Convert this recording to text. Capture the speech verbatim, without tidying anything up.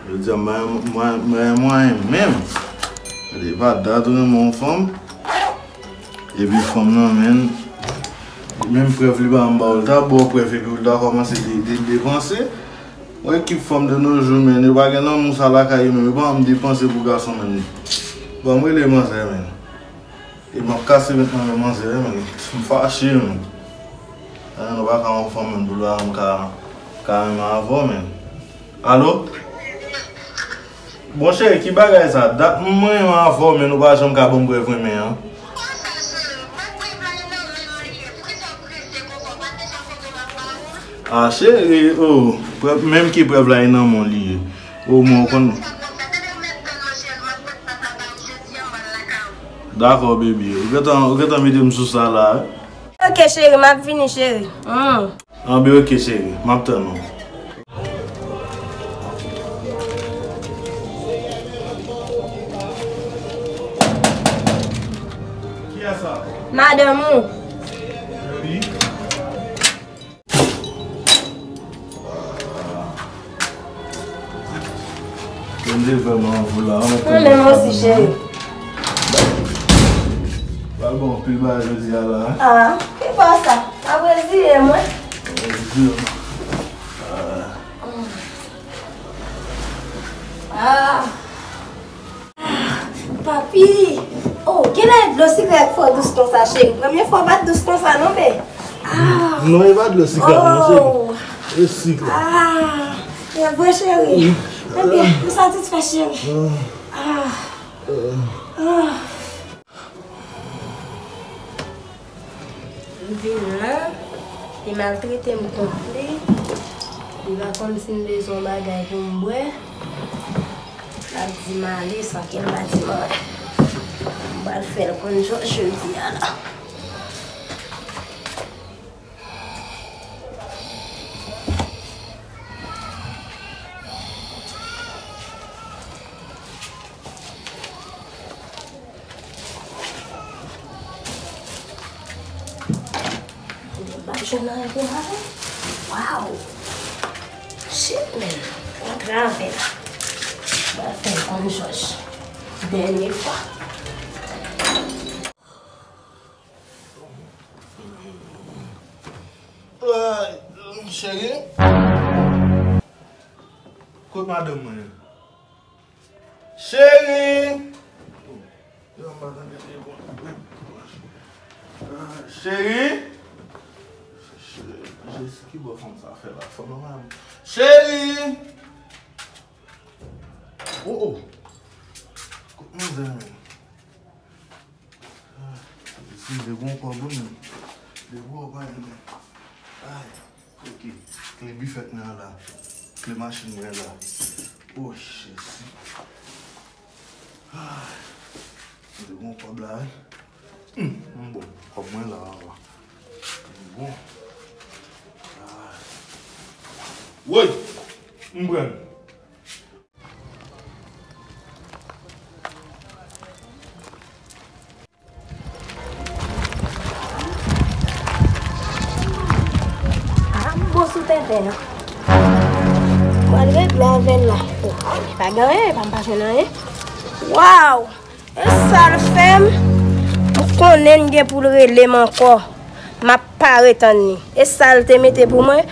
Jodi a, mwen, mwen, mwen, mwen menm. Gade, pa dat ou renmen yon fanm. Epi fanm nan, menm, menm prèv li pa janm ba w, l ta ba w prèv epi w ta kòmanse de, de, depanse. Ou ekip fanm de nos jours, menm, yo pa gen lanmou sa lakay yo, menm, yo pa janm depanse pou gason, menm. Ban m rele manzè, menm. E m ap kase met nan men manzè, menm. M fache, menm. Ah, nou pa ka yon fanm, menm, pou la, m ka, ka renmen avè w, menm. Alo? Bon, cheri, ki bagay sa? Dat m renmen avè w, men nou pa janm ka ban m prèv renmen an. Ah, cheri, oh, prèv, menm ki prèv la, e nan men w li ye. Oh, mwen, w konn. Dakò, baby. Ou gentan, ou gentan mete m sou sa la, wi. Ok, cheri, m ap vini, cheri. Hmm. Anben, ok, cheri. M ap tann ou. Kiyès sa? Madanm ou. Wi. Mwen vle vrèman anvi la. Mwen menm osi, cheri. Pral bon anpil bagay jodi a la, hein? Ah, ki bò sa? M ap reziye mwen. Reziye mwen. Ah. Ah. Papi! Oh, genlè dlo siklèt fò dous konsa, cheri. Premye fwa w bat dous konsa, non, be. Ah! Non, e pa dlo siklèt, non, cheri. Oh! E sik la. Ah! E vre, cheri. Wi. Ebyen, m satisfè, cheri. Ah! Ah! Ah! M vin la, li maltrete m kont li. Li pa konn si m bezwen yon bagay pou m bwè. L ap di m ale san ke l pa di m anyen. M pral fè l konn jòj jodi a la. Yo pa jwenn anyen pou m ale. Wow! Shit, man. Antre avè l. Mwen fè l konn jòj. Dènye fwa. Ay, cheri. Kot madanm mwen ye? Cheri! Yo, m pa tande telefòn. Cheri! Jezi, ki bò fanm sa fè la? Fanm nan pa. Cheri! Oh, oh! Kot manzè, menm? Ah, si m te gon kòb, wi, menm. Depi w pa renmen. Ay, ok. Kle bifèt mwen an la. Kle machin mwen an la. Oh, Jezi. Ay, si m te gon kòb la, wi. Hmm, m bon. Kòb mwen la, papa. M bon. Ay. Woy! M pran. Ah, m bon sou tenten an. Mwen regle avè l la. Oh, pa gen anyen, pa m pa jwenn anyen. Waw! E sa l fè m? M konnen l gen pou l rele m ankò. M ap pare tann li. E sa l te mete pou mwen?